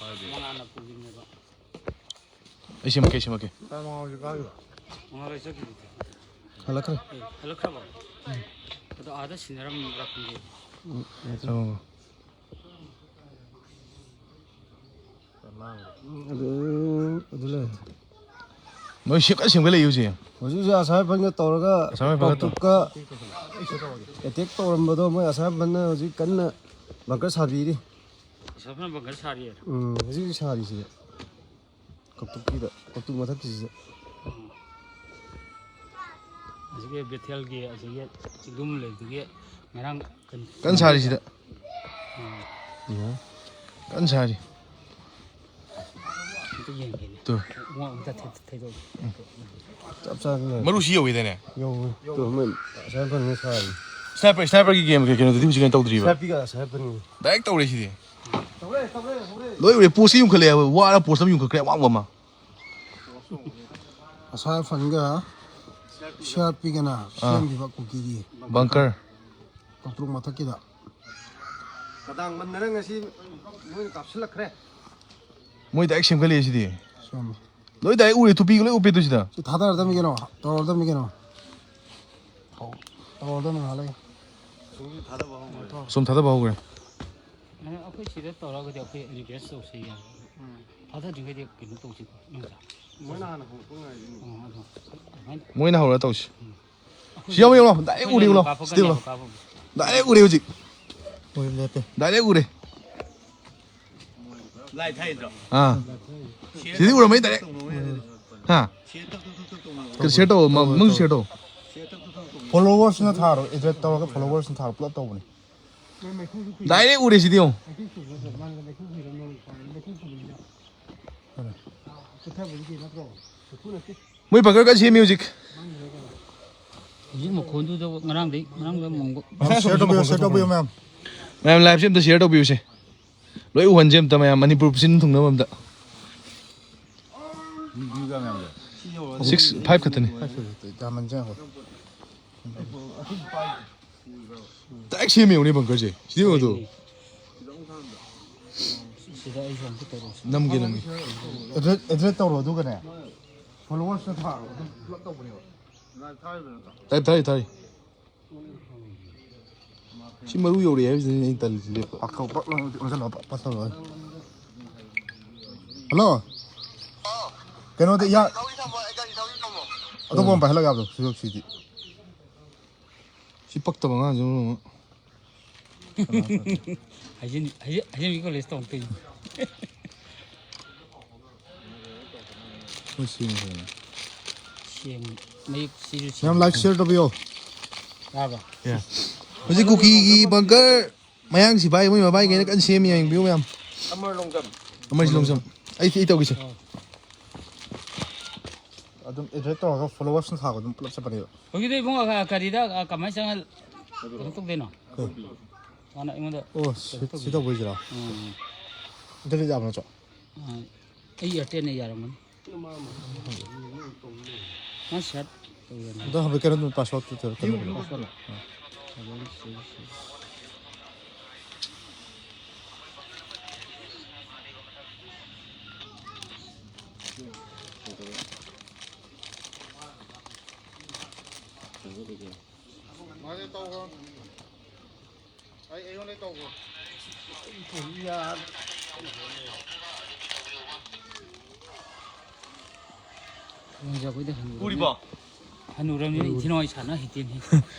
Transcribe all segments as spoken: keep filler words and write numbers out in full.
ꯃꯉꯥꯅ ꯄꯨꯈꯤꯕꯅꯦꯕ꯫ ꯑꯩ ꯁꯦꯝꯃꯛꯀꯦ, ꯑꯩ ꯁꯦꯝꯃꯛꯀꯦ꯫ ꯃꯉꯥ ꯂꯣꯏ ꯆꯠꯈꯤꯕꯗꯤ꯫ ꯍꯜꯂꯛꯈ꯭ꯔꯦ꯫ ꯑꯦ, ꯍꯜꯂꯛꯈ꯭ꯔꯕꯣ? ꯑꯗꯣ ꯑꯥꯗ ꯁꯤꯟꯅꯔꯝꯕ꯭ꯔꯥ ꯈꯪꯗꯦ꯫ ꯑꯣ꯫ ꯑꯗꯨ, ꯑꯗꯨ ꯂꯩꯔꯦ꯫ ꯃꯣꯏ ꯁꯦꯝꯒꯠ ꯁꯦꯝꯒꯠꯂꯛꯏ ꯍꯧꯖꯤꯛ꯫ ꯍꯧꯖꯤꯛ ꯍꯧꯖꯤꯛ ꯑꯁꯥꯝ ꯔꯥꯏꯐꯜꯒ ꯇꯧꯔꯒ ꯑꯁꯥꯝ ꯔꯥꯏꯐꯜꯒ ꯇꯧ- ꯀꯥꯎꯇꯨꯛꯀ ꯑꯦꯇꯦꯛ ꯇꯧꯔꯝꯕꯗꯣ ꯃꯣꯏ ꯑꯁꯥꯝ ꯔꯥꯏꯐꯜꯅ ꯍꯧꯖꯤꯛ ꯀꯟꯅ ꯕꯪꯀꯔ ꯁꯥꯕꯤꯔꯤ꯫ ꯑꯁꯥꯝ ꯔꯥꯏꯐꯜꯅ ꯕꯪꯀꯔ ꯁꯥꯔꯤꯌꯦ꯫ ꯎꯝ, ꯍꯧꯖꯤꯛ ꯍꯧꯖꯤꯛ ꯁꯥꯔꯤꯁꯤꯗ꯫ ꯀꯥꯎꯇꯨꯛꯀꯤꯗ, ꯀꯥꯎꯇꯨꯛ ꯃꯊꯛꯀꯤꯁꯤꯗ꯫ ꯎꯝ꯫ ꯑꯁꯤꯒꯤ ꯕꯦꯊꯦꯜꯒꯤ ꯑꯁꯤꯒꯤ ꯆꯤꯡꯗꯨꯝ ꯂꯩꯕꯗꯨꯒꯤ ꯉꯔꯥꯡ ꯀꯩꯅꯣ ꯀꯟꯅ ꯁꯥꯔꯤꯁꯤꯗ꯫ ꯎꯝ꯫ ꯌꯦꯡꯉꯣ꯫ ꯀꯟꯅ ꯁꯥꯔꯤ꯫ ꯑꯝꯇ ꯌꯦꯡꯒꯦꯅꯦ꯫ ꯇꯨ꯫ ꯏꯕꯨꯡꯉꯣ, ꯑꯝꯇ ꯊꯩ-, ꯊꯩꯗꯣꯛꯑꯣ꯫ ꯆꯞ ꯆꯥꯅ ꯂꯩꯔꯦ꯫ ꯃꯔꯨ ꯁꯤ ꯌꯧꯋꯤꯗꯥꯏꯅꯦ? ꯌꯧꯋꯤ꯫ ꯇꯨ, ꯃꯣꯏ ꯑꯁꯥꯏ ꯐꯪꯉꯦ ꯁꯥꯔꯤ꯫ Sniper, sniperꯒꯤ game ꯀꯩꯅꯣꯗꯨꯗꯤ ꯍꯧꯖꯤꯛ ꯀꯩꯅꯣ ꯇꯧꯗ꯭ꯔꯤꯕ? Sniperꯒ ꯑꯁꯥꯏ ꯐꯪꯉꯦ꯫ Direct ꯇꯧꯔꯦ ꯁꯤꯗꯤ꯫ ꯇꯧꯔꯦ, ꯇꯧꯔꯦ, ꯍꯧꯔꯦ꯫ ꯂꯣꯏ ꯎꯔꯦ꯫ Post ꯌꯨꯡꯈꯠꯂꯛꯑꯦ ꯍꯥꯏꯕ꯫ ꯋꯥꯔ post ꯑꯃ ꯌꯨꯡꯈꯠꯈ꯭ꯔꯦ ꯑꯋꯥꯡꯕ ꯑꯃ꯫ ꯑꯁꯥꯏ ꯐꯪꯒ ꯁꯤ ꯑꯥꯔ ꯄꯤꯒꯅ ꯑꯥ꯫ ꯁꯦꯝꯈꯤꯕ ꯀꯨꯀꯤꯒꯤ Bunker꯫ ꯀꯥꯎꯇ꯭ꯔꯨꯛ ꯃꯊꯛꯀꯤꯗ꯫ ꯀꯗꯥꯡ ꯃꯟꯗꯅ ꯉꯁꯤ ꯃꯣꯏꯅ ꯀꯥꯞꯁꯤꯜꯂꯛꯈ꯭ꯔꯦ꯫ ꯃꯣꯏ direct ꯁꯦꯝꯒꯠꯂꯛꯑꯦ ꯁꯤꯗꯤ꯫ ꯁꯦꯝꯃꯦ꯫ ꯂꯣꯏ direct ꯎꯔꯦ, ꯇꯨꯄꯤꯒ ꯂꯣꯏ ꯎꯞꯄꯦ ꯑꯗꯨ ꯁꯤꯗ꯫ ꯁꯤ ꯊꯥꯗꯔꯗꯕꯅꯤ ꯀꯩꯅꯣ, ꯇꯧꯔꯗꯕꯅꯤ ꯀꯩꯅꯣ꯫ ꯇꯧꯔꯗꯕꯅꯤ ꯉꯥꯏꯍꯥꯛ ꯂꯩ꯫ ꯁꯨꯝ ꯊꯥꯗꯕ ꯍꯧꯈ꯭ꯔꯦ꯫ ꯑꯦ, ꯑꯩꯈꯣꯏ ꯁꯤꯗ ꯇꯧꯔꯒꯗꯤ ꯑꯩꯈꯣꯏ engage ꯇꯧꯁꯦ ꯌꯥꯏ꯫ ꯊꯥꯗꯗ꯭ꯔꯤꯉꯩꯗꯤ ꯀꯩꯅꯣ ꯇꯧꯁꯤꯀꯣ, ꯅꯠꯇ꯭ꯔꯥ? ꯃꯣꯏꯅ ꯍꯥꯟꯅ ꯍꯧꯔꯛꯄ ꯉꯥꯏꯔꯤꯅꯦ꯫ ꯑꯣ, ꯑꯗꯣ ꯑꯗꯨꯃꯥꯏꯅ ꯃꯣꯏꯅ ꯍꯧꯔ ꯇꯧꯁꯤ꯫ ꯁꯤ ꯌꯦꯡꯉꯣ, ꯌꯦꯡꯉꯣ, direct ꯎꯔꯦ, ꯌꯦꯡꯉꯣ꯫ ꯀꯥꯞꯄꯛꯀꯅꯦꯕ, ꯁꯤꯗ ꯌꯦꯡꯉꯣ꯫ ꯀꯥꯞꯄꯛꯄ꯫ Direct ꯎꯔꯦ ꯍꯧꯖꯤꯛ꯫ ꯍꯣꯏ, ꯂꯦꯞꯄꯦ꯫ Direct ꯎꯔꯦ꯫ ꯂꯥꯏ ꯊꯥꯏꯗ꯭ꯔꯣ? ꯑꯥ꯫ ꯁꯤꯗꯤ ꯎꯔꯝꯃꯅꯤ direct꯫ ꯍꯥ? ꯀꯩꯅꯣ share ꯇꯧ, ꯃ-, ꯃꯅꯨꯡ share ꯇꯧ꯫ Followersꯅ ꯊꯥꯔꯣ, add ꯇꯧꯔꯒ followersꯅ ꯊꯥꯔꯣ, ꯄꯨꯂꯞ ꯇꯧꯕꯅꯦ꯫ Direct ꯎꯔꯦ ꯁꯤꯗꯤ ꯌꯦꯡꯉꯣ꯫ ꯃꯣꯏ bunker ꯀꯟꯅ ꯁꯦꯝꯃꯤ ꯍꯧꯖꯤꯛ꯫ ꯍꯧꯖꯤꯛ ꯃꯈꯣꯟꯗꯨꯗ ꯉꯔꯥꯡꯗꯩ, ꯉꯔꯥꯡꯗ ꯃꯪꯕ꯫ ꯃꯌꯥꯝ share ꯇꯧꯕꯤꯌꯨ, share ꯇꯧꯕꯤꯌꯨ ꯃꯌꯥꯝ꯫ ꯃꯌꯥꯝ liveꯁꯦ ꯑꯝꯇ share ꯇꯧꯕꯤꯌꯨꯁꯦ꯫ ꯂꯣꯏ ꯎꯍꯟꯁꯦ ꯑꯝꯇ ꯃꯌꯥꯝ, ꯃꯅꯤꯄꯨꯔ ꯁꯤꯟ ꯊꯨꯡꯅꯕ ꯑꯝꯇ꯫ Six, five ꯈꯛꯇꯅꯤ꯫ ꯌꯥꯝꯃꯟꯁꯦ ꯉꯥꯏꯈꯣ꯫ Direct ꯁꯦꯝꯃꯤ ꯌꯦꯡꯉꯨꯅꯦ bunkerꯁꯦ꯫ ꯁꯤꯗꯤ ꯌꯦꯡꯉꯨ ꯑꯗꯨ꯫ ꯁꯤꯗ ꯑꯩꯁꯨ ꯑꯝꯇ ꯇꯧꯔꯛꯑꯣ꯫ ꯅꯝꯒꯦ, ꯅꯝꯒꯦ꯫ ꯑꯦꯗ꯭ꯔꯦꯁ, ꯑꯦꯗ꯭ꯔꯦꯁ ꯇꯧꯔꯣ, ꯑꯗꯨꯒꯅꯦ ꯐꯣꯂꯣꯋꯔꯁꯅ ꯊꯥꯔꯣ, ꯑꯗꯨꯝ ꯄꯨꯂꯞ ꯇꯧꯕꯅꯦꯕ꯫ ꯊꯥꯏ, ꯊꯥꯏ, ꯊꯥꯏ꯫ ꯁꯤ ꯃꯔꯨ ꯌꯧꯔꯛꯑꯦ ꯍꯥꯏꯕꯁꯤꯅꯤ ꯑꯩꯅ ꯇꯜꯂꯤꯁꯤ꯫ ꯂꯦꯞꯄ꯫ ꯄꯥꯛꯊꯧ-, ꯄꯥꯛ ꯂꯥꯎꯅ ꯑꯣꯟꯁꯤꯜꯂꯣ, ꯄꯥꯛ-, ꯄꯥꯛꯊꯧꯔꯣ꯫ ꯍꯜꯂꯣ꯫ ꯀꯩꯅꯣꯗ ꯏꯌꯥ-, ꯑꯇꯣꯞꯄ ꯑꯃ ꯄꯥꯏꯍꯜꯂꯒ ꯌꯥꯕꯗꯣ, ꯁꯨꯖꯣꯛ ꯁꯤꯗꯤ꯫ ꯁꯤ ꯄꯛꯇꯕ ꯑꯉꯥꯡꯁꯤꯅ ꯃꯔꯣꯟ ꯑꯃ꯫ ꯍꯥꯏꯖꯤꯟ-, ꯍꯥꯏꯖꯤꯟ-, ꯍꯥꯏꯖꯤꯟꯕꯒꯤ ꯀꯣꯂꯦꯖ ꯇꯧꯔꯛꯇꯣꯏꯅꯤ꯫ ꯃꯣꯏ ꯁꯦꯡꯉꯦ ꯐꯖꯅ꯫ ꯁꯦꯡ-, ꯃꯌꯦꯛ ꯁꯤꯁꯨ ꯁꯦꯡ-, ꯃꯌꯥꯝ ꯂꯥꯏꯛ ꯁꯤꯌꯔ ꯇꯧꯕꯤꯌꯣ꯫ ꯌꯥꯔꯕ? ꯌꯥ꯫ ꯍꯧꯖꯤꯛ ꯀꯨꯀꯤꯒꯤ ꯕꯪꯀꯔ ꯃꯌꯥꯡ ꯁꯤꯐꯥꯏ ꯃꯣꯏ ꯃꯕꯥꯏꯈꯩꯅ ꯀꯟꯅ ꯁꯦꯝꯃꯤ, ꯌꯦꯡꯕꯤꯌꯨ ꯃꯌꯥꯝ꯫ ꯑꯃꯔ ꯂꯣꯡꯖꯝ꯫ ꯑꯃꯔꯁꯤ ꯂꯣꯡꯖꯝ꯫ ꯑꯩ, ꯑꯩ ꯇꯧꯒꯦꯁꯦ꯫ ꯑꯣ꯫ ꯑꯗꯨꯝ ꯑꯦꯗ꯭ꯔꯦꯁ ꯇꯧꯔꯒ ꯐꯣꯂꯣꯋꯔꯁꯅ ꯁꯥꯕ ꯑꯗꯨꯝ ꯄꯨꯂꯞ ꯆꯠꯄꯅꯦꯕ꯫ ꯍꯧꯖꯤꯛꯇꯤ ꯏꯕꯨꯡꯉꯣ, ꯀ-, ꯀꯔꯤꯗ, ꯑ, ꯀꯃꯥꯏꯅ ꯆꯪꯉ-, ꯀꯩꯅꯣ ꯇꯧꯗꯣꯏꯅꯣ? ꯀꯩ? ꯃꯥꯅ ꯑꯩꯉꯣꯟꯗ ꯑꯣ, ꯁꯤ, ꯀꯩꯅꯣ ꯁꯤ ꯇꯧꯕꯤꯌꯨ꯫ ꯇꯧꯕꯩꯁꯤꯔꯣ? ꯎꯝ, ꯎꯝ꯫ ꯏꯟꯇꯔꯅꯦꯠ ꯌꯥꯕ ꯅꯠꯇ꯭ꯔꯣ? ꯑ, ꯑꯩ ꯑꯦꯌꯥꯔꯇꯦꯜꯅ ꯌꯥꯔꯝꯒꯅꯤ꯫ ꯃꯥ ꯁꯤꯌꯥꯔ ꯇꯧꯔꯅꯤ꯫ ꯑꯗꯣ ꯍꯧꯖꯤꯛ ꯀꯩꯅꯣ ꯑꯗꯨꯝ ꯄꯥꯁꯋꯥꯔꯗꯇꯨ ꯇꯧꯔꯣ, ꯀꯩꯅꯣ ꯑꯗꯨꯝ꯫ ꯄꯥꯁꯋꯥꯔꯗ? ꯑꯥ꯫ ꯃꯥꯁꯦ ꯇꯧꯈ꯭ꯔꯣ꯫ ꯑꯩ, ꯑꯩꯉꯣꯟꯗ ꯇꯧꯈ꯭ꯔꯣ꯫ ꯎꯔꯤꯕꯣ? ꯍꯅꯨꯔꯕꯅꯤꯅ ꯏꯟꯊꯤ ꯅꯨꯡꯉꯥꯏ ꯁꯥꯟꯅ ꯍꯩꯇꯦꯅꯦ꯫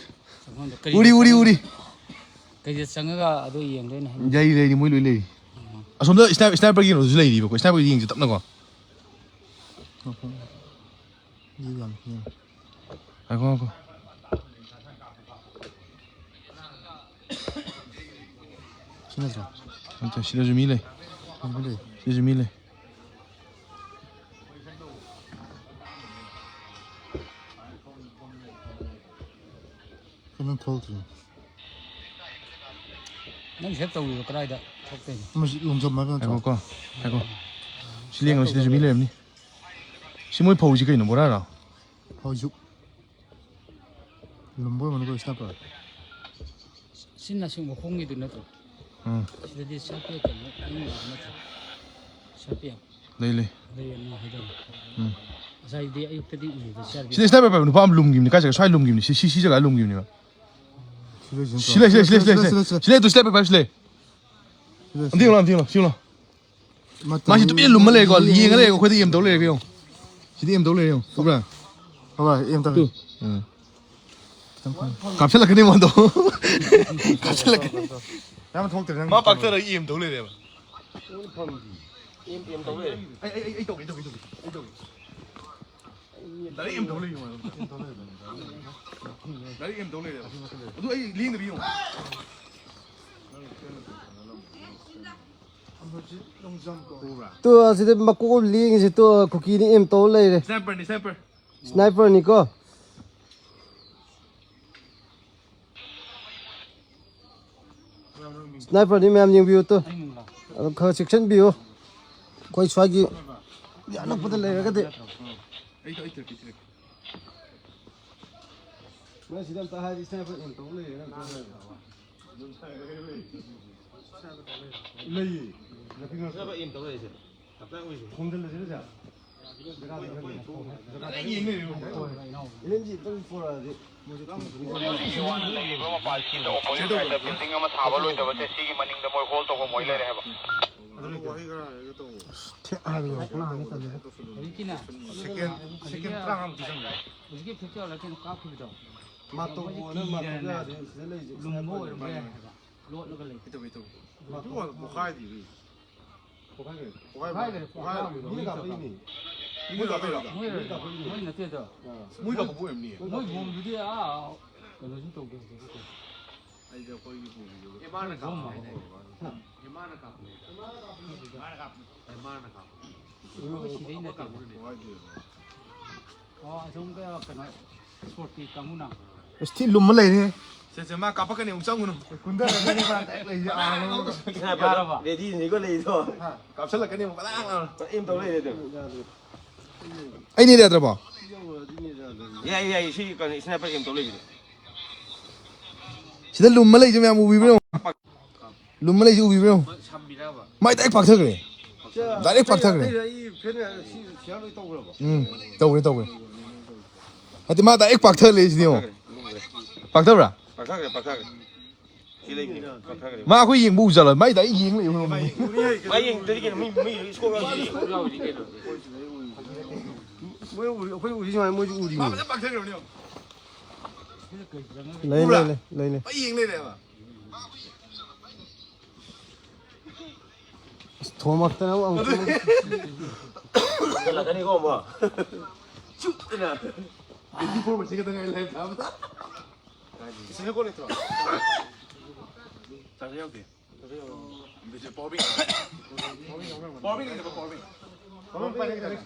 ꯆꯪꯐꯝꯗ ꯀꯔꯤꯗ ꯎꯔꯤ, ꯎꯔꯤ, ꯆꯪꯉꯒ, ꯎꯔꯤ꯫ ꯀꯔꯤꯗ ꯆꯪꯉꯒ ꯑꯗꯨ ꯌꯦꯡꯗꯣꯏꯅꯣ ꯍꯥꯏꯅ꯫ ꯂꯩꯔꯤ, ꯂꯩꯔꯤ, ꯃꯣꯏ ꯂꯣꯏ ꯂꯩꯔꯤ꯫ ꯎꯝ꯫ ꯑꯁꯣꯝꯗ sniper-, sniperꯒꯤ ꯀꯩꯅꯣꯁꯨ ꯂꯩꯔꯤꯕꯀꯣ, sniperꯒꯤ ꯌꯦꯡꯁꯤ ꯇꯞꯅꯀꯣ꯫ ꯌꯥꯝ ꯌꯦꯡꯉꯤ꯫ ꯉꯥꯏꯈꯣ, ꯉꯥꯏꯈꯣ꯫ ꯁꯤ ꯅꯠꯇ꯭ꯔꯣ? ꯅꯠꯇꯦ, ꯁꯤꯗꯁꯨ ꯃꯤ ꯂꯩ꯫ ꯃꯤ ꯂꯩ꯫ ꯁꯤꯁꯨ ꯃꯤ ꯂꯩ꯫ ꯀꯩꯅꯣ ꯊꯣꯛꯇ꯭ꯔꯤ꯫ ꯅꯪ ꯁꯦꯞ ꯇꯧꯔꯤꯗꯣ ꯀꯗꯥꯏꯗ ꯊꯣꯛꯇꯣꯏꯅꯣ? ꯑꯃꯁꯤ ꯂꯣꯡꯖꯝ ꯍꯥꯏꯕ ꯅꯠꯇ꯭ꯔꯣ? ꯉꯥꯏꯈꯣꯀꯣ, ꯉꯥꯏꯈꯣ꯫ ꯁꯤ ꯂꯦꯡꯉꯣ, ꯁꯤꯗꯁꯨ ꯃꯤ ꯂꯩꯔꯝꯅꯤ꯫ ꯁꯤ ꯃꯣꯏ ꯐꯧꯁꯤ ꯀꯩꯅꯣ, ꯕꯣꯔꯥꯔꯣ? ꯐꯧꯁꯨ꯫ ꯂꯨꯝꯕ ꯑꯣꯏꯔꯝꯒꯅꯤꯀꯣ, sniper꯫ ꯁꯤ ꯅꯥꯁꯤꯡ ꯃꯈꯣꯡꯒꯤꯗꯨ ꯅꯠꯇ꯭ꯔꯣ? ꯎꯝ꯫ ꯁꯤꯗꯗꯤ ꯁꯤ ꯑꯥꯔ ꯄꯤ ꯑꯦꯐ ꯀꯩꯅꯣ ꯑꯌꯤꯡꯕ ꯅꯠꯇ꯭ꯔꯣ? C R P F. ꯂꯩ, ꯂꯩ꯫ ꯂꯩ ꯑꯃ ꯍꯥꯏꯗꯣ꯫ ꯎꯝ꯫ ꯉꯁꯥꯏꯗꯤ ꯑꯌꯨꯛꯇꯗꯤ ꯎꯏꯌꯦꯕ ꯁꯤ ꯑꯥꯔ ꯄꯤ ꯑꯦꯐ꯫ ꯁꯤꯗ sniper ꯄꯥꯏꯕ ꯅꯨꯄꯥ ꯑꯃ ꯂꯨꯝꯈꯤꯕꯅꯤ꯫ ꯀꯥꯏ ꯆꯠꯈ꯭ꯔꯦ? ꯁ꯭ꯋꯥꯏ ꯂꯨꯝꯈꯤꯕꯅꯤ꯫ ꯁꯤ, ꯁꯤ, ꯁꯤ ꯖꯒꯥ ꯂꯨꯝꯈꯤꯕꯅꯤꯕ꯫ ꯁꯤ ꯂꯩ, ꯁꯤ ꯂꯩ, ꯁꯤ ꯂꯩ, ꯁꯤ ꯂꯩ, ꯁꯤ ꯂꯩ꯫ ꯁꯤ ꯂꯩ, ꯇꯨ sniper ꯄꯥꯏꯕ ꯁꯤ ꯂꯩ꯫ ꯑꯝꯇ ꯌꯦꯡꯉꯨ ꯂꯥꯎ, ꯑꯝꯇ ꯌꯦꯡꯉꯨ ꯂꯥꯎ, ꯁꯤ ꯌꯦꯡꯉꯨ ꯂꯥꯎ꯫ ꯃꯥꯁꯤ ꯇꯨꯃꯤꯟꯅ ꯂꯨꯝꯃ ꯂꯩꯀꯣ, ꯌꯦꯡꯉ ꯂꯩꯀꯣ, ꯑꯩꯈꯣꯏꯗ aim ꯇꯧ ꯂꯩꯔꯦ ꯌꯦꯡꯉꯣ꯫ ꯁꯤꯗꯤ aim ꯇꯧ ꯂꯩꯔꯦ ꯌꯦꯡꯉꯣ꯫ ꯎꯕ꯭ꯔꯥ? ꯍꯣꯏ, aim ꯇꯧ꯫ ꯇꯨ꯫ ꯎꯝ꯫ ꯀꯥꯞꯁꯤꯜꯂꯛꯀꯅꯤ ꯃꯥꯗꯣ꯫ ꯀꯥꯞꯁꯤꯜꯂꯛꯀꯅꯤ꯫ ꯌꯥꯝ ꯊꯣꯛꯇ꯭ꯔꯦ ꯅꯪ꯫ ꯃꯥ ꯄꯥꯛꯊꯔꯒ aim ꯇꯧ ꯂꯩꯔꯦꯕ꯫ ꯑꯦꯝ, ꯑꯦꯝ ꯇꯧ ꯂꯩꯔꯦ꯫ ꯑꯩ, ꯑꯩ, ꯑꯩ, ꯑꯩ ꯇꯧꯒꯦ, ꯑꯩ ꯇꯧꯒꯦ, ꯑꯩ ꯇꯧꯒꯦ, ꯑꯩ ꯇꯧꯒꯦ꯫ Direct aim ꯇꯧ ꯂꯩꯔꯦ ꯃꯥ꯫ Direct aim ꯇꯧ ꯂꯩꯔꯦꯕ꯫ ꯑꯗꯨ ꯑꯩ ꯂꯦꯡꯗꯕꯤ ꯌꯦꯡꯉꯣ꯫ ꯎꯕ꯭ꯔꯥ? ꯇꯨ, ꯑꯁꯤꯗ ꯃꯀꯣꯛ ꯑꯃ ꯂꯦꯡꯉꯤꯁꯦ ꯇꯨ, ꯀꯨꯀꯤꯅ aim ꯇꯧ ꯂꯩꯔꯦ꯫ Sniperꯅꯤ, sniper꯫ Sniperꯅꯤꯀꯣ꯫ Sniperꯅꯤ ꯃꯌꯥꯝ ꯌꯦꯡꯕꯤꯌꯨ ꯇꯨ꯫ ꯑꯗꯨ ꯈꯔ ꯆꯦꯛꯁꯤꯟꯕꯤꯌꯨ꯫ ꯑꯩꯈꯣꯏ ꯁ꯭ꯋꯥꯏꯒꯤ ꯑꯅꯛꯄꯗ ꯂꯩꯔꯒꯗꯤ꯫ ꯑꯩ, ꯑꯩ ꯊꯤꯔꯛꯀꯦ, ꯊꯤꯔꯛꯀꯦ꯫ ꯅꯣꯏ ꯁꯤꯗ ꯑꯝꯇ ꯍꯥꯏꯗꯤ sniper aim ꯇꯧ ꯂꯩꯔꯦ ꯅꯪ꯫ ꯂꯩꯌꯦ꯫ ꯅꯥꯄꯤ ꯃꯔꯛꯇ꯫ Sniper aim ꯇꯧ ꯂꯩꯔꯤꯁꯦ꯫ ꯈꯣꯝꯖꯤꯜꯂꯁꯤꯔ ꯁꯦ? ꯖꯒꯥꯗ ꯈꯔ ꯂꯩꯔꯦ꯫ ꯏꯂꯦꯟꯖꯤ ꯑꯝꯇꯪ ꯄꯨꯔꯛꯑꯗꯤ ꯃꯣꯏꯁꯨ ꯈꯪꯗꯣꯏꯅꯤ꯫ ꯂꯩꯕ ꯃꯄꯥ ꯁꯤꯗ opposite side ꯇ building ꯑꯃ ꯁꯥꯕ ꯂꯣꯏꯗꯕꯁꯦ ꯁꯤꯒꯤ ꯃꯅꯤꯡꯗ ꯃꯣꯏ ꯍꯣꯜ ꯇꯧꯐꯝ ꯑꯣꯏ ꯂꯩꯔꯦ ꯍꯥꯏꯕ꯫ ꯊꯦꯛ ꯍꯥꯏꯕꯗꯣ ꯀꯅꯥꯅꯣ ꯇꯜꯂꯦ꯫ ꯍꯧꯖꯤꯛꯀꯤꯅꯦ꯫ Second, second ꯇꯔꯥꯃꯉꯥꯃꯨꯛꯇꯤ ꯆꯪꯉꯦ꯫ ꯍꯧꯖꯤꯛꯀꯤ ꯐꯦꯛꯇꯔ ꯀꯩꯅꯣ ꯀꯥꯞꯈꯤꯕꯗꯣ꯫ ꯃꯥꯇꯣꯛ ꯃꯣꯏꯁꯦ ꯑꯣꯏꯅ ꯃꯥꯇꯣꯛ ꯀꯤꯗꯅꯅꯦ ꯌꯥꯗꯦ, ꯁꯤꯗ ꯂꯩꯁꯦ ꯂꯨꯝꯕ sniper ꯑꯣꯏꯔꯝꯕ ꯌꯥꯏ ꯄꯥꯏꯕ꯫ ꯍꯥꯏꯕ꯫ ꯂꯣꯠꯂꯒ ꯂꯩ꯫ ꯏꯇꯧ, ꯏꯇꯧ꯫ ꯃꯥꯇꯣꯛ꯫ ꯄꯣꯈꯥꯏꯗ꯭ꯔꯤꯕꯤ꯫ ꯄꯣꯈꯥꯏꯈ꯭ꯔꯦ꯫ ꯄꯣꯈꯥꯏꯕ꯫ ꯄꯣꯈꯥꯏꯈ꯭ꯔꯦ꯫ ꯄꯣꯈꯥꯏꯕ꯫ ꯃꯤꯅ ꯀꯥꯞꯄꯛꯏꯅꯦ꯫ ꯃꯣꯏ ꯀꯥꯞꯄꯛꯏꯔꯣ? ꯃꯣꯏ, ꯃꯣꯏ ꯅꯠꯇꯦꯗ꯫ ꯑꯥ꯫ ꯃꯣꯏ ꯀꯥꯞꯄꯛꯄ ꯑꯣꯏꯔꯝꯅꯤꯌꯦ꯫ ꯃꯣꯏ ꯕꯣꯝꯗꯨꯗꯤ ꯑꯥ ꯀꯩꯅꯣꯁꯨ ꯇꯧꯗꯦ ꯍꯧꯖꯤꯛ꯫ ꯑꯩꯗꯤ ꯑꯩꯈꯣꯏꯒꯤ ꯄꯨꯈ꯭ꯔꯤꯗꯨꯒ ꯑꯦꯝ ꯑꯥꯔꯅ ꯀꯥꯞꯄ ꯍꯥꯏꯅꯦ꯫ ꯍꯥ? ꯑꯦꯝ ꯑꯥꯔꯅ ꯀꯥꯞꯄꯅꯦ꯫ ꯑꯦꯝ ꯑꯥꯔꯅ ꯀꯥꯞꯄꯅꯦ꯫ ꯑꯩꯈꯣꯏ ꯁꯤꯗꯩ ꯅꯠꯇꯦ꯫ ꯄꯣꯈꯥꯏꯗꯦꯕ꯫ ꯑꯣ, ꯑꯁꯣꯝꯒ ꯀꯩꯅꯣ, ꯏꯁꯄꯣꯔꯠꯀꯤ ꯀꯥꯡꯕꯨꯅ꯫ ꯑꯁ, ꯊꯤ ꯂꯨꯝꯃ ꯂꯩꯔꯦ꯫ ꯁꯦ, ꯁꯦ, ꯃꯥ ꯀꯥꯞꯄꯛꯀꯅꯤ, ꯑꯃꯨꯛ ꯆꯪꯉꯨꯅꯨ꯫ ꯀꯨꯟꯊꯔꯛꯀꯅꯤ ꯃꯥ direct ꯂꯩꯁꯦ꯫ ꯑꯥ, ꯌꯥꯔꯕ? Readyꯅꯤꯀꯣ ꯂꯩꯗꯣ꯫ ꯍꯥ? ꯀꯥꯞꯁꯤꯜꯂꯛꯀꯅꯤ ꯑꯃꯨꯛ ꯐꯖꯅ꯫ Aim ꯇꯧ ꯂꯩꯔꯦ ꯑꯗꯨꯝ꯫ ꯌꯥꯗ꯭ꯔꯦ꯫ ꯑꯩ ꯅꯦꯠ ꯌꯥꯗ꯭ꯔꯕꯣ? ꯌꯥꯏ, ꯌꯥꯏ, ꯁꯤ ꯀꯩꯅꯣ, sniper aim ꯇꯧ ꯂꯩꯁꯤꯗꯤ꯫ ꯁꯤꯗ ꯂꯨꯝꯃ ꯂꯩꯁꯦ ꯃꯌꯥꯝ ꯎꯕꯤꯕ꯭ꯔꯣ? ꯂꯨꯝꯃ ꯂꯩꯁꯤ ꯎꯕꯤꯕ꯭ꯔꯣ? ꯃꯥꯏ ꯗꯥꯏꯔꯦꯛ ꯄꯥꯛꯊꯈ꯭ꯔꯦ꯫ ꯗꯥꯏꯔꯦꯛ ꯄꯥꯛꯊꯈ꯭ꯔꯦ꯫ ꯎꯝ, ꯇꯧꯈ꯭ꯔꯦ, ꯇꯧꯈ꯭ꯔꯦ꯫ ꯍꯥꯏꯗꯤ ꯃꯥ ꯗꯥꯏꯔꯦꯛ ꯄꯥꯛꯊ ꯂꯩꯁꯤꯗꯤ ꯌꯦꯡꯉꯣ꯫ ꯄꯥꯛꯊꯕ꯭ꯔꯥ? ꯄꯥꯛꯊꯈ꯭ꯔꯦ, ꯄꯥꯛꯊꯈ꯭ꯔꯦ꯫ ꯁꯤ ꯂꯩꯕꯅꯦ, ꯄꯥꯛꯊꯈ꯭ꯔꯦ꯫ ꯃꯥ ꯑꯩꯈꯣꯏ ꯌꯦꯡꯕ ꯎꯖꯥꯠꯂꯣ? ꯃꯥꯏ ꯗꯥꯏꯔꯦꯛ ꯌꯦꯡ ꯂꯩ꯫ ꯃꯥ ꯌꯦꯡꯗ꯭ꯔꯗꯤ ꯀꯩꯅꯣ? ꯃꯤ, ꯃꯤ ꯏꯁꯀꯣꯔ ꯌꯥꯎꯔꯤꯁꯤꯗꯤ꯫ ꯃꯣꯏ ꯎꯔꯤ-, ꯑꯩꯈꯣꯏ ꯎꯔꯤ ꯁꯨꯃꯥꯏꯅ ꯃꯣꯏꯁꯨ ꯎꯔꯤꯅꯦ꯫ ꯂꯩ, ꯂꯩ, ꯂꯩ, ꯂꯩ, ꯂꯩ꯫ ꯃꯥ ꯌꯦꯡ ꯂꯩꯔꯦꯕ꯫ ꯑꯁ, ꯊꯣꯝꯃꯛꯇꯅ ꯑꯃꯨꯛ, ꯑꯃꯨꯛ ꯊꯣꯝꯃꯛꯇꯅ꯫ ꯍꯦꯟꯒꯠꯂꯛꯀꯅꯤꯀꯣ ꯑꯃꯨꯛ꯫ ꯆꯨꯞꯇꯅ꯫ Twenty four ꯃꯁꯤꯡ ꯈꯛꯇ ꯉꯥꯏꯔꯦ live ꯊꯥꯕꯗ꯫ ꯏꯁꯤꯡ ꯍꯦꯛ ꯀꯣꯜ ꯂꯩꯇ꯭ꯔꯣ? ꯆꯥꯔꯖꯔ ꯌꯥꯎꯗꯦ꯫ Power bank. ꯄꯋꯥꯔ ꯕꯦꯡ ꯂꯩꯇꯕ꯭ꯔꯣ, ꯄꯋꯥꯔ ꯕꯦꯡ? ꯄꯋꯥꯔ ꯕꯦꯡ ꯄꯥꯏꯔꯦ, ꯀꯗꯥꯏ?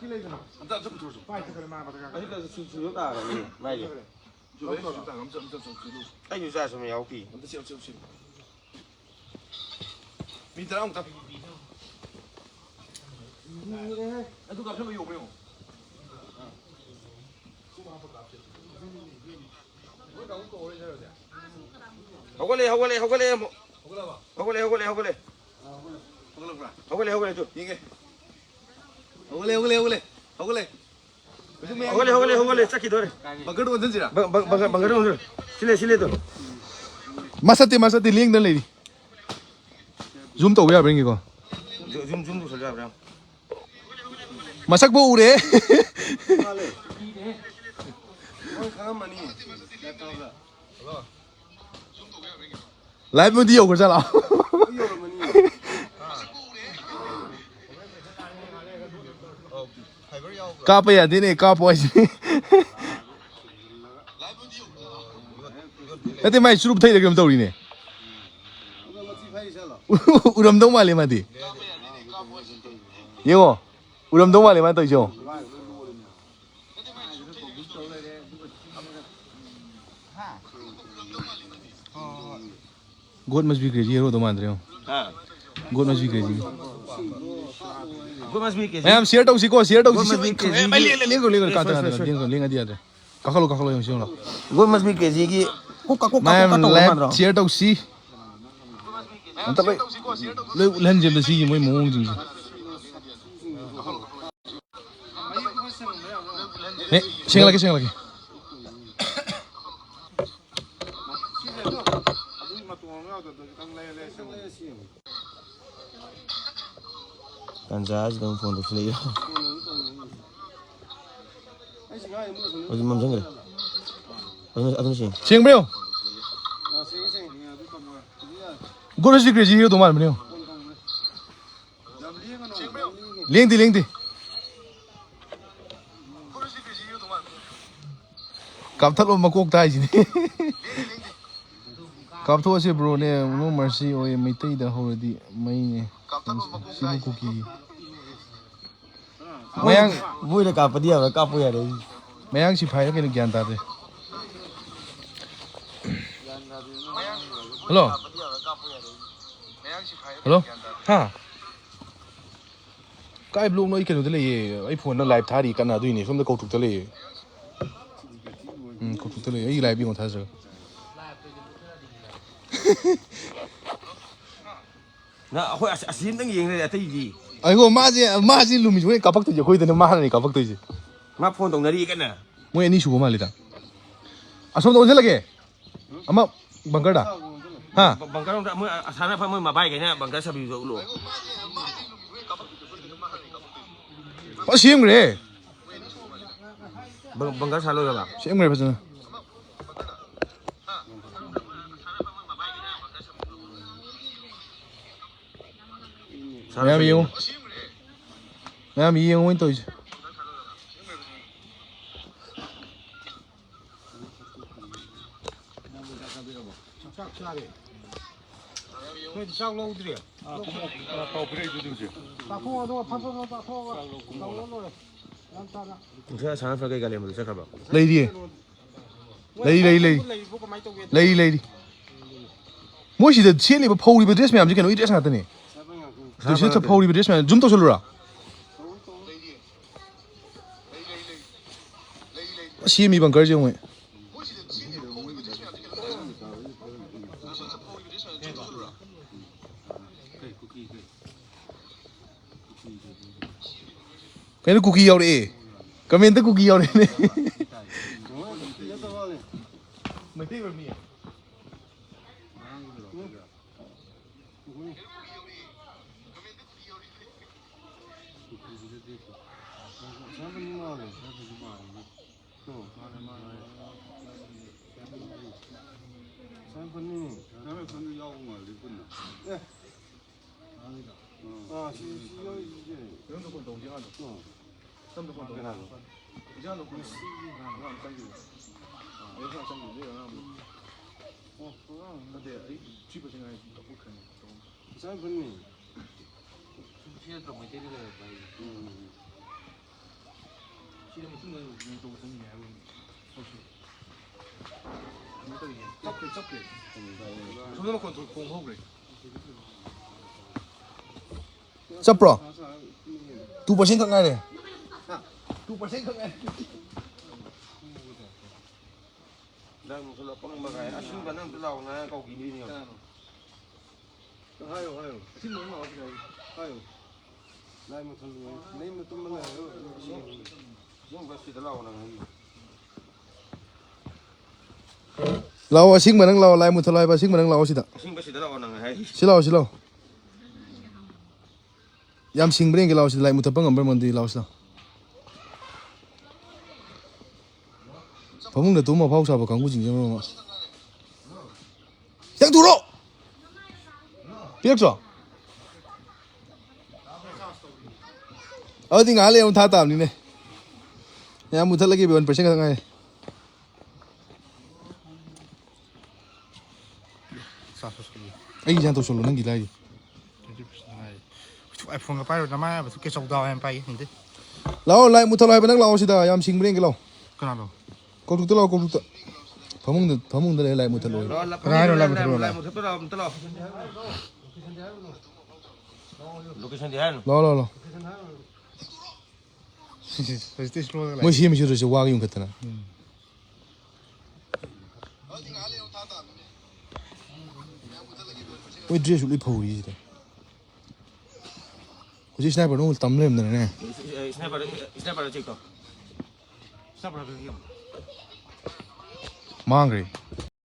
ꯑꯝꯇ, ꯑꯝꯇ ꯄꯨꯊꯣꯔꯛꯑꯣ꯫ ꯄꯥꯏ ꯆꯠꯈ꯭ꯔꯦ ꯃꯥ ꯃꯊꯛ ꯀꯥꯈ꯭ꯔꯦ꯫ ꯑꯁꯤ ꯀꯩꯅꯣ ꯁꯨ-, ꯁꯨ-, ꯁꯨ ꯇꯥꯔꯒꯅꯤ ꯃꯥꯏꯁꯦ꯫ ꯆꯨꯝꯃꯦ, ꯁꯨ ꯇꯥꯔꯒ ꯑꯝꯇ, ꯑꯝꯇ, ꯑꯝꯇ, ꯑꯝꯇ, ꯑꯝꯇ꯫ ꯑꯩꯁꯨ ꯆꯥ ꯁꯨꯝ ꯌꯥꯎꯈꯤ꯫ ꯑꯝꯇ ꯁꯦꯝ, ꯁꯦꯝ, ꯁꯦꯝ꯫ ꯃꯤꯅꯤꯠ ꯇꯔꯥꯃꯨꯛꯇꯪ꯫ ꯑꯗꯨ ꯀꯥꯞꯁꯟꯕ ꯌꯧꯕ꯭ꯔꯥ ꯌꯦꯡꯉꯣ꯫ ꯍꯧꯒꯠꯂꯦ, ꯍꯧꯒꯠꯂꯦ, ꯍꯧꯒꯠꯂꯦ ꯑꯃꯨꯛ꯫ ꯍꯧꯒꯠꯂꯦ, ꯍꯧꯒꯠꯂꯦ, ꯍꯧꯒꯠꯂꯦ꯫ ꯍꯧꯒꯠꯂꯛꯄ꯭ꯔꯥ? ꯍꯧꯒꯠꯂꯦ, ꯍꯧꯒꯠꯂꯦ, ꯇꯨ꯫ ꯌꯦꯡꯒꯦ꯫ ꯍꯧꯒꯠꯂꯦ, ꯍꯧꯒꯠꯂꯦ, ꯍꯧꯒꯠꯂꯦ꯫ ꯍꯧꯒꯠꯂꯦ꯫ ꯍꯧꯒꯠꯂꯦ, ꯍꯧꯒꯠꯂꯦ, ꯍꯧꯒꯠꯂꯦ, ꯆꯠꯈꯤꯗꯣꯔꯦ꯫ ꯕꯪꯀꯔꯗ ꯑꯣꯟꯁꯤꯟꯁꯤꯔꯥ? ꯕ-, ꯕ-, ꯕꯪꯀꯔ, ꯕꯪꯀꯔꯗ ꯑꯣꯟꯁꯤꯜꯂꯣ꯫ ꯁꯤꯂꯦ, ꯁꯤꯂꯦ, ꯇꯨ꯫ ꯃꯁꯛꯇꯤ, ꯃꯁꯛꯇꯤ ꯂꯦꯡꯗꯅ ꯂꯩꯔꯤ꯫ ꯖꯨꯝ ꯇꯧꯕ ꯌꯥꯕ꯭ꯔꯥ ꯌꯦꯡꯒꯦꯀꯣ꯫ ꯖꯨ-, ꯖꯨꯝ, ꯖꯨꯝ ꯇꯧꯁꯜꯂꯨ ꯌꯥꯕ꯭ꯔꯥ? ꯃꯁꯛꯄꯨ ꯎꯔꯦ꯫ ꯃꯥꯜꯂꯦ꯫ ꯃꯣꯏ ꯈꯪꯉꯝꯃꯅꯤ꯫ Live ꯃꯨꯗꯤ ꯌꯧꯈ꯭ꯔꯖꯥꯠꯂꯣ? ꯌꯧꯔꯝꯃꯅꯤ꯫ ꯀꯥꯞꯄ ꯌꯥꯗꯦꯅꯦ, ꯀꯥꯞꯄꯣ ꯍꯥꯏꯁꯤꯅꯦ꯫ ꯅꯠꯇꯦ, ꯃꯥꯏ ꯆꯨꯔꯨꯞ ꯊꯛꯏꯔ ꯀꯩꯅꯣꯝ ꯇꯧꯔꯤꯅꯦ꯫ ꯎꯔꯝꯗꯧ ꯃꯥꯜꯂꯦ ꯃꯥꯗꯤ꯫ ꯌꯦꯡꯉꯣ, ꯎꯔꯝꯗꯧ ꯃꯥꯜꯂꯦ ꯃꯥꯅ ꯇꯧꯔꯤꯁꯦ ꯌꯦꯡꯉꯣ꯫ God must be crazy ꯍꯦꯔꯣꯗꯣ ꯃꯥꯟꯗ꯭ꯔꯦ ꯌꯦꯡꯉꯣ꯫ ꯍꯥ? God must be crazy꯫ God must be crazy꯫ ꯃꯌꯥꯝ share ꯇꯧꯁꯤꯀꯣ, share ꯇꯧꯁꯤ꯫ God must be crazy꯫ ꯃꯥꯏ ꯂꯦꯡ-, ꯂꯦꯡꯒꯅꯨ, ꯂꯦꯡꯒꯅꯨ, ꯀꯥ ꯇꯅ, ꯂꯦꯡꯒꯅꯨ, ꯂꯦꯡꯉꯗꯤ ꯌꯥꯗ꯭ꯔꯦ꯫ ꯀꯥꯈꯠꯂꯣ, ꯀꯥꯈꯠꯂꯣ, ꯌꯦꯡꯉꯣ, ꯌꯦꯡꯉꯣ꯫ God must be crazyꯒꯤ ꯀꯣꯛ ꯀꯥ, ꯀꯣꯛ ꯀꯥ, ꯃꯌꯥꯝ ꯀꯣꯛ ꯀꯥ ꯇꯧꯕ live ꯃꯥꯟꯗ꯭ꯔꯣ? Share ꯇꯧꯁꯤ꯫ ꯑꯝꯇ ꯂꯣꯏ, ꯂꯣꯏ ꯎꯠꯍꯟꯁꯦ ꯑꯝꯇ ꯁꯤꯒꯤ ꯃꯣꯏ ꯃꯑꯣꯡꯁꯤꯡꯁꯦ꯫ ꯍꯦ, ꯁꯦꯡꯍꯜꯂꯛꯀꯦ, ꯁꯦꯡꯍꯜꯂꯛꯀꯦ꯫ ꯇꯥꯟꯖꯥꯁꯤꯗ ꯑꯃꯨꯛ ꯐꯣꯟ ꯇꯧꯁꯤꯜꯂꯛꯏꯔꯣ? ꯍꯧꯖꯤꯛ ꯃꯝꯁꯤꯟꯈ꯭ꯔꯦ꯫ ꯑꯗꯨꯅ, ꯑꯗꯨꯅ ꯁꯦꯡꯉꯤ꯫ ꯁꯦꯡꯕ꯭ꯔꯣ? ꯒꯣꯗ꯭ꯔꯦꯖ ꯁꯤꯀ꯭ꯔꯦꯠꯁꯤ ꯍꯦꯔꯣꯗꯧ ꯃꯥꯟꯕꯅꯦ ꯌꯦꯡꯉꯣ꯫ ꯂꯦꯡꯗꯦ, ꯂꯦꯡꯗꯦ꯫ ꯀꯥꯞꯊꯠꯂꯣ ꯃꯀꯣꯛꯇ ꯍꯥꯏꯁꯤꯅꯦ꯫ ꯀꯥꯞꯊꯣꯛꯑꯁꯦ ꯕ꯭ꯔꯣꯅꯦ, ꯅꯣ ꯃꯔꯁꯤ ꯑꯣꯏꯌꯦ, ꯃꯩꯇꯩꯗ ꯍꯧꯔꯗꯤ ꯃꯩꯅꯦ꯫ ꯁꯤꯕꯨ ꯀꯨꯀꯤ꯫ ꯃꯌꯥꯡ ꯃꯣꯏꯅ ꯀꯥꯞꯄꯗꯤ ꯌꯥꯕ꯭ꯔꯥ? ꯀꯥꯞꯄ ꯌꯥꯔꯦ꯫ ꯃꯌꯥꯡ ꯁꯤꯐꯥꯏꯔ ꯀꯩꯅꯣ ꯒ꯭ꯌꯥꯟ ꯇꯥꯗꯦ꯫ ꯍꯜꯂꯣ꯫ ꯍꯜꯂꯣ꯫ ꯍꯥ? ꯀꯥꯏ ꯕ꯭ꯂꯣꯛꯅꯣ? ꯑꯩ ꯀꯩꯅꯣꯗ ꯂꯩꯌꯦ꯫ ꯑꯩ ꯐꯣꯟꯗ ꯂꯥꯏꯚ ꯊꯥꯔꯤ ꯀꯟꯅ, ꯑꯗꯨꯏꯅꯦ꯫ ꯁꯣꯝꯗ ꯀꯧꯇ꯭ꯔꯨꯛꯇ ꯂꯩꯌꯦ꯫ ꯎꯝ, ꯀꯧꯇ꯭ꯔꯨꯛꯇ ꯂꯩꯌꯦ꯫ ꯑꯩ ꯂꯥꯏꯚ ꯌꯦꯡꯉꯣ ꯊꯥꯖꯔꯒ꯫ ꯅꯪ ꯑꯩꯈꯣꯏ ꯑꯁꯤ, ꯑꯁꯤ ꯑꯝꯇꯪ ꯌꯦꯡ ꯂꯩꯔꯦ ꯑꯇꯩꯗꯤ꯫ ꯑꯩꯒꯣ ꯃꯥꯁꯦ, ꯃꯥꯁꯦ ꯂꯨꯝꯃꯤꯁꯦ ꯍꯣꯔꯦꯟ ꯀꯥꯞꯄꯛꯇꯣꯏꯁꯦ ꯑꯩꯈꯣꯏꯗꯅꯦ, ꯃꯥꯅꯅꯦ ꯀꯥꯞꯄꯛꯇꯣꯏꯁꯦ꯫ ꯃꯥ ꯐꯣꯟ ꯇꯧꯅꯔꯤ ꯀꯟꯅ꯫ ꯃꯣꯏ ꯑꯅꯤ ꯁꯨꯕ ꯃꯥꯜꯂꯤꯗ꯫ ꯑꯁꯣꯝꯗ ꯑꯣꯟꯁꯤꯜꯂꯒꯦ꯫ ꯑꯃ ꯕꯪꯀꯔꯗ꯫ ꯍꯥ? ꯕ-, ꯕꯪꯀꯔ ꯔꯣꯝꯗ ꯃꯣꯏ ꯑꯁꯥꯅ ꯐ-, ꯃꯣꯏ ꯃꯕꯥꯏꯈꯩꯅ ꯕꯪꯀꯔ ꯁꯥꯕꯤꯕꯗꯣ ꯎꯠꯂꯣ꯫ ꯐꯖ ꯁꯦꯝꯈ꯭ꯔꯦ꯫ ꯕꯪ-, ꯕꯪꯀꯔ ꯁꯥ ꯂꯣꯏꯔꯕ? ꯁꯦꯝꯈ꯭ꯔꯦ ꯐꯖꯅ꯫ ꯁꯥ ꯃꯌꯥꯝ ꯂꯣꯏꯁꯜꯂꯦ꯫ ꯌꯦꯡꯉꯨ꯫ ꯃꯌꯥꯝ ꯌꯦꯡꯉꯨ ꯑꯣꯏꯅ ꯇꯧꯔꯤꯁꯦ꯫ ꯆꯥꯛ ꯆꯥꯔꯦ꯫ ꯅꯣꯏꯗꯤ ꯆꯥꯛ ꯂꯧꯗ꯭ꯔꯤ? ꯆꯥꯊꯣꯛꯑꯣ, ꯑꯗꯨꯒ ꯐꯠ ꯐꯠ ꯐꯠ ꯆꯥꯊꯣꯛꯑꯒ ꯇꯧꯔ ꯂꯣꯏꯔꯦ꯫ ꯌꯥꯝ ꯇꯥꯅ꯫ ꯉꯁꯥꯏ ꯑꯁꯥꯅ ꯐꯔ ꯀꯩ ꯀꯥꯂꯦꯟꯕꯗ ꯆꯠꯈ꯭ꯔꯕ? ꯂꯩꯔꯤꯌꯦ꯫ ꯂꯩ, ꯂꯩ, ꯂꯩ꯫ ꯂꯩꯔꯤꯕꯣ ꯀꯃꯥꯏ ꯇꯧꯒꯦ? ꯂꯩ, ꯂꯩꯔꯤ꯫ ꯃꯣꯏ ꯁꯤꯗ ꯁꯦꯠꯂꯤꯕ, ꯐꯧꯔꯤꯕ ꯗ꯭ꯔꯦꯁ ꯃꯌꯥꯝꯁꯦ ꯀꯩꯅꯣꯒꯤ ꯗ꯭ꯔꯦꯁ ꯉꯥꯛꯇꯅꯦ꯫ ꯑꯗꯨ ꯁꯤꯗ ꯐꯧꯔꯤꯕ ꯗ꯭ꯔꯦꯁ ꯃꯌꯥꯝ꯫ ꯖꯨꯝ ꯇꯧꯁꯜꯂꯨꯔꯥ? ꯁꯦꯝꯃꯤ ꯕꯪꯀꯔꯁꯦ ꯌꯦꯡꯉꯨ꯫ ꯀꯩꯅꯣ, ꯀꯨꯀꯤ ꯌꯥꯎꯔꯛꯑꯦ꯫ ꯀꯃꯦꯟꯇ ꯀꯨꯀꯤ ꯌꯥꯎꯔꯛꯑꯦꯅꯦ꯫ ꯃꯩꯇꯩ ꯑꯣꯏꯔꯝꯅꯤꯌꯦ꯫ ꯁꯥꯏ ꯐꯟꯅꯤꯅꯦ꯫ ꯁꯥꯏ ꯐꯟꯗꯨ ꯌꯥꯎꯕ ꯃꯥꯜꯂꯤ ꯄꯨꯟꯅ꯫ ꯑꯦ꯫ ꯑꯥ, ꯁꯤ, ꯁꯤ ꯌꯥꯎꯔꯤꯁꯦ꯫ ꯀꯩꯅꯣꯝꯗ ꯐꯣꯟ ꯇꯧꯁꯤ ꯑꯉꯥꯡꯗꯣ꯫ ꯑꯥ꯫ ꯁꯝꯗ ꯐꯣꯟ ꯇꯧꯁꯤ꯫ ꯀꯅꯥꯅꯣ? ꯏꯆꯥꯅꯨꯄꯥ꯫ ꯉꯁꯤꯒꯤ꯫ ꯑꯉꯥꯡ ꯆꯪꯈꯤꯕ꯫ ꯑꯩ ꯑꯉꯥꯡ ꯆꯪꯈꯤꯕ꯫ ꯑꯉꯥꯡꯗꯣ꯫ ꯑꯣ, ꯑꯉꯥꯡ ꯅꯠꯇꯦ, ꯑꯩ ꯊ꯭ꯔꯤ ꯄꯥꯔꯁꯦꯟ ꯍꯥꯏ ꯂꯧꯊꯣꯛꯈ꯭ꯔꯦꯅꯦ꯫ ꯁꯥꯏ ꯐꯟꯅꯤ꯫ ꯁꯤ ꯅꯠꯇ꯭ꯔꯣ ꯃꯩꯇꯩꯗ ꯂꯩꯔꯛꯄ ꯍꯥꯏꯁꯦ? ꯎꯝ꯫ ꯁꯤꯗ ꯃꯇꯨꯡꯗ ꯌꯦꯡꯊꯣꯛꯄ ꯆꯪꯉꯤꯅꯦ ꯍꯥꯏꯕ꯫ ꯀꯩꯅꯣ ꯇꯧꯔꯤꯁꯦ꯫ ꯆꯞꯈ꯭ꯔꯦ, ꯆꯞꯈ꯭ꯔꯦ꯫ ꯑꯁꯣꯝꯗ ꯃꯈꯣꯟ ꯊꯣꯛ-, ꯈꯣꯡ ꯍꯧꯈ꯭ꯔꯦ꯫ ꯆꯞꯄ꯭ꯔꯣ? ꯇꯨ ꯄꯥꯔꯁꯦꯟ ꯈꯛ ꯉꯥꯏꯔꯦ꯫ ꯇꯨ ꯄꯥꯔꯁꯦꯟ ꯈꯛ ꯉꯥꯏꯔꯦ꯫ ꯅꯪ ꯃꯈꯜ ꯑꯄꯪꯕ ꯀꯥꯏ꯫ ꯑꯁꯤꯟꯕ ꯅꯪ ꯑꯝꯇ ꯂꯥꯎꯅ ꯀꯧꯈꯤꯗꯣꯏꯅꯦ꯫ ꯀꯅꯥꯅꯣ? ꯍꯥꯏꯌꯣ, ꯍꯥꯏꯌꯣ꯫ ꯑꯁꯤꯟꯕ ꯑꯃ ꯂꯥꯛꯑꯣ ꯁꯤꯗ ꯍꯥꯏꯌꯣ꯫ ꯍꯥꯏꯌꯣ꯫ ꯂꯥꯏ ꯃꯊꯪ ꯂꯣꯏ꯫ ꯅꯩ ꯃꯇꯨꯝ ꯑꯃ ꯂꯩꯔꯒ ꯁꯤ꯫ ꯅꯪ ꯁꯤꯗ ꯂꯥꯛꯑꯣ ꯅꯪ ꯍꯥꯏꯌꯣ꯫ ꯂꯥꯛꯑꯣ, ꯑꯁꯤꯡꯕ ꯅꯪ ꯂꯥꯛꯑꯣ, ꯂꯥꯏ ꯃꯨꯊꯠꯂꯣ ꯍꯥꯏꯕ ꯑꯁꯤꯡꯕ ꯅꯪ ꯂꯥꯛꯑꯣ ꯁꯤꯗ꯫ ꯑꯁꯤꯡꯕ ꯁꯤꯗ ꯂꯥꯛꯑꯣ ꯅꯪ ꯍꯥꯏ꯫ ꯁꯤ ꯂꯥꯛꯑꯣ, ꯁꯤ ꯂꯥꯛꯑꯣ꯫ ꯌꯥꯝ ꯁꯤꯡꯕ꯭ꯔꯥ ꯌꯦꯡꯒꯦ ꯂꯥꯛꯑꯣ ꯁꯤꯗ, ꯂꯥꯏ ꯃꯨꯊꯠꯄ ꯉꯝꯕ꯭ꯔꯥ ꯉꯝꯗꯦ ꯂꯥꯛꯑꯣ ꯁꯤꯗ꯫ ꯐꯃꯨꯡꯗ ꯇꯨꯝꯃ ꯑꯐꯥꯎ ꯁꯥꯕ ꯀꯥꯡꯕꯨꯁꯤꯡꯁꯦ ꯃꯔꯣꯜ ꯑꯃ꯫ ꯈꯤꯇꯪ ꯊꯨꯔꯣ꯫ ꯄꯤꯔꯛꯇ꯭ꯔꯣ? ꯑꯗꯨꯗꯤ ꯉꯥꯏꯍꯥꯛ ꯂꯩ ꯑꯃꯨꯛ ꯊꯥ ꯇꯥꯕꯅꯤꯅꯦ꯫ ꯌꯥꯝ ꯃꯨꯊꯠꯂꯒꯦ, ꯋꯥꯟ ꯄꯥꯔꯁꯦꯟ ꯈꯛꯇ ꯉꯥꯏꯔꯦ꯫ ꯑꯩ ꯏꯟꯁꯥꯡ ꯇꯧꯁꯜꯂꯣ, ꯅꯪꯒꯤ ꯂꯥꯏꯔꯤ꯫ ꯑꯥꯏꯐꯣꯟꯒ ꯄꯥꯏꯔꯣꯏ, ꯅꯃꯥꯏ ꯑꯃ ꯊꯨꯞꯀꯦ, ꯆꯧꯗꯥ ꯌꯥꯝ ꯄꯥꯏꯌꯦ, ꯌꯦꯡꯗꯦ꯫ ꯂꯥꯛꯑꯣ, ꯂꯥꯏ ꯃꯨꯊꯠꯂꯣ ꯍꯥꯏꯕ ꯅꯪ ꯂꯥꯛꯑꯣ ꯁꯤꯗ, ꯌꯥꯝ ꯁꯤꯡꯕ꯭ꯔꯥ ꯌꯦꯡꯒꯦ ꯂꯥꯛꯑꯣ꯫ ꯀꯅꯥꯅꯣ? ꯀꯧꯊꯣꯛꯇ ꯂꯥꯛꯑꯣ, ꯀꯧꯊꯣꯛꯇ꯫ ꯐꯃꯨꯡꯗ, ꯐꯃꯨꯡꯗ ꯂꯩ, ꯂꯥꯏ ꯃꯨꯊꯠꯂꯣ ꯍꯥꯏꯕ꯫ ꯀꯅꯥ ꯍꯥꯏꯅꯣ ꯂꯥꯏ ꯃꯨꯊꯠꯂꯣ ꯍꯥꯏꯕ? ꯂꯥꯏ ꯃꯨꯊꯠꯂꯣ ꯍꯥꯏꯕ? ꯑꯝꯇ ꯂꯥꯛꯑꯣ꯫ ꯂꯣꯀꯦꯁꯟꯗꯤ ꯍꯥꯏꯔꯅꯨ꯫ ꯂꯥꯛꯑꯣ, ꯂꯥꯛꯑꯣ, ꯂꯥꯛꯑꯣ꯫ ꯍꯧꯖꯤꯛꯇꯤ ꯁ꯭ꯂꯣꯗ ꯂꯥꯛꯑꯦ꯫ ꯃꯣꯏ ꯁꯦꯝꯃꯤꯁꯤ ꯎꯗ꯭ꯔꯣ, ꯁꯤ ꯋꯥꯒ ꯌꯨꯡꯈꯠꯇꯅ꯫ ꯎꯝ꯫ ꯃꯣꯏ ꯗ꯭ꯔꯦꯁꯁꯨ ꯂꯣꯏ ꯐꯧꯔꯤ ꯁꯤꯗ꯫ ꯍꯧꯖꯤꯛ sniperꯗꯣ ꯑꯃꯨꯛ ꯇꯝ ꯂꯩꯔꯝꯗꯅꯅꯦ꯫ Sniper, sniper check ꯇꯧ꯫ Sniper ꯌꯦꯡꯉꯣ꯫ ꯃꯥꯡꯈ꯭ꯔꯦ꯫